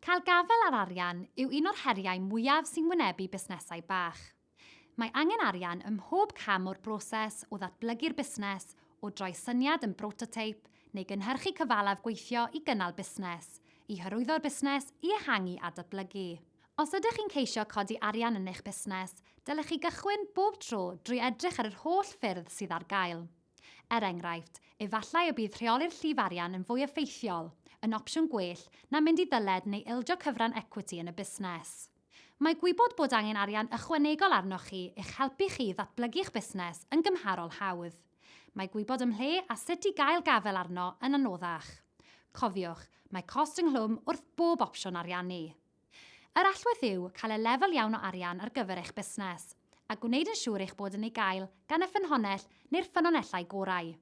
Cael gafael ar arian yw un o'r heriau mwyaf sy'n wynebu busnesau bach. Mae angen arian ym mhob cam o'r broses o ddatblygu'r busnes, o droi syniad yn brototeip neu gynhyrchu cyfalaf gweithio i gynnal busnes, i hyrwyddo'r busnes, i ehangu a datblygu. Os ydych chi'n ceisio codi arian yn eich busnes, dylech chi gychwyn bob tro drwy edrych ar yr holl ffyrdd sydd ar gael. Er enghraifft, efallai y bydd rheoli'r llif arian yn fwy effeithiol, yn opsiwn gwell na mynd i ddyled neu ildio cyfran ecwiti yn y busnes. Mae gwybod bod angen arian ychwanegol arnoch chi i'ch helpu chi i ddatblygu'ch busnes yn gymharol hawdd. Mae gwybod ymhle a sut i gael gafael arno yn anoddach. Cofiwch, mae cost ynghlwm wrth bob opsiwn ariannu. Yr allwedd yw cael y lefel iawn o arian ar gyfer eich busnes, a gwneud yn siŵr eich bod yn ei gael gan y ffynhonnell neu'r ffynonellau gorau.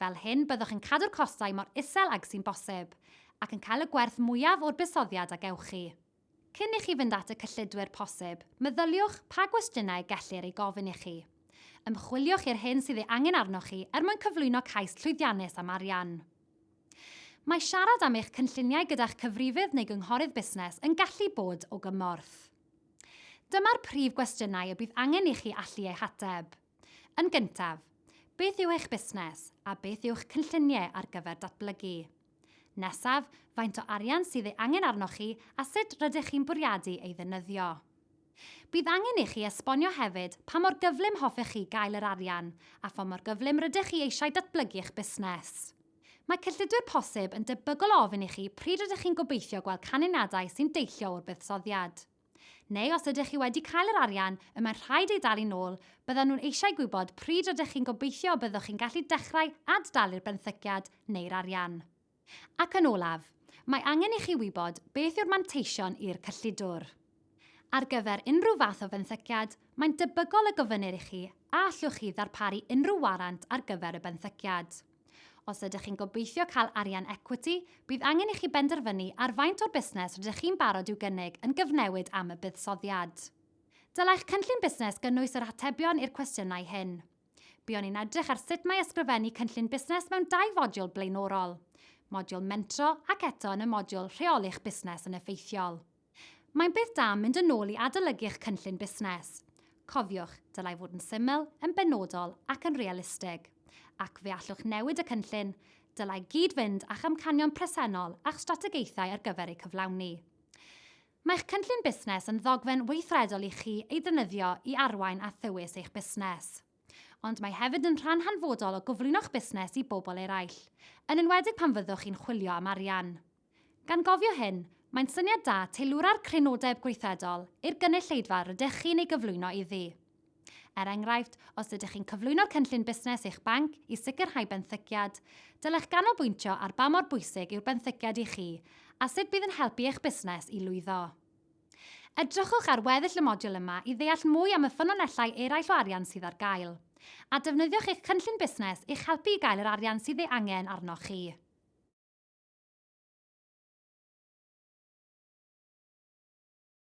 Fel hyn, byddwch yn cadw'r costau mor isel ag sy'n bosib, ac yn cael y gwerth mwyaf o'r buddsoddiad a gewch chi. Cyn i chi fynd at y cyllidwyr posib, meddyliwch pa gwestiynau gellir eu gofyn i chi. Ymchwiliwch i'r hyn sydd ei angen arnoch chi er mwyn cyflwyno cais llwyddiannus am arian. Mae siarad am eich cynlluniau gyda'ch cyfrifydd neu gynghorydd busnes yn gallu bod o gymorth. Dyma'r prif gwestiynau y bydd angen i chi allu eu hateb. Yn gyntaf, beth yw eich busnes a beth yw'ch cynlluniau ar gyfer datblygu? Nesaf, faint o arian sydd ei angen arnoch chi a sut rydych chi'n bwriadu ei ddefnyddio? Bydd angen i chi esbonio hefyd pa mor gyflym hoffech chi gael yr arian a pha mor gyflym rydych chi eisiau datblygu'ch busnes. Mae cyllidwyr posib yn debygol o ofyn i chi pryd rydych chi'n gobeithio gweld canlyniadau sy'n deillio o'r buddsoddiad. Neu os ydych chi wedi cael yr arian y mae'n rhaid ei dalu'n ôl, byddan nhw'n eisiau gwybod pryd rydych chi'n gobeithio y byddwch chi'n gallu dechrau ad-dalu'r benthyciad neu'r arian. Ac yn olaf, mae angen i chi wybod beth yw'r manteision i'r cyllidwr. Ar gyfer unrhyw fath o fenthyciad, mae'n debygol y gofynnir i chi a allwch chi ddarparu unrhyw warant ar gyfer y benthyciad. Os ydych chi'n gobeithio cael arian ecwiti, bydd angen i chi benderfynu ar faint o'r busnes rydych chi'n barod i'w gynnig yn gyfnewid am y buddsoddiad. Dylai'ch cynllun busnes gynnwys yr atebion i'r cwestiynau hyn. Buon ni'n edrych ar sut mae ysgrifennu cynllun busnes mewn dau fodiwl blaenorol, modiwl Mentro ac eto yn y modiwl Rheoli'ch Busnes yn Effeithiol. Mae'n beth da mynd yn ôl i adolygu'ch cynllun busnes. Cofiwch, dylai fod yn syml, yn benodol ac yn realistig. Ac fe allwch newid y cynllun, dylai gyd-fynd â'ch amcanion presennol a'ch strategaethau ar gyfer eu cyflawni. Mae'ch cynllun busnes yn ddogfen weithredol i chi ei ddefnyddio i arwain a thywys eich busnes. Ond mae hefyd yn rhan hanfodol o gyflwyno'ch busnes i bobl eraill, yn enwedig pan fyddwch chi'n chwilio am arian. Gan gofio hyn, mae'n syniad da teilwra'r crynodeb gweithredol i'r gynulleidfa rydych chi'n ei gyflwyno iddi. Er enghraifft, os ydych chi'n cyflwyno'r cynllun busnes i'ch banc i sicrhau benthyciad, dylech ganolbwyntio ar ba mor bwysig yw'r benthyciad i chi a sut bydd yn helpu eich busnes i lwyddo. Edrychwch ar weddill y modiwl yma i ddeall mwy am y ffynonellau eraill o arian sydd ar gael, a defnyddiwch eich cynllun busnes i'ch helpu i gael yr arian sydd ei angen arnoch chi.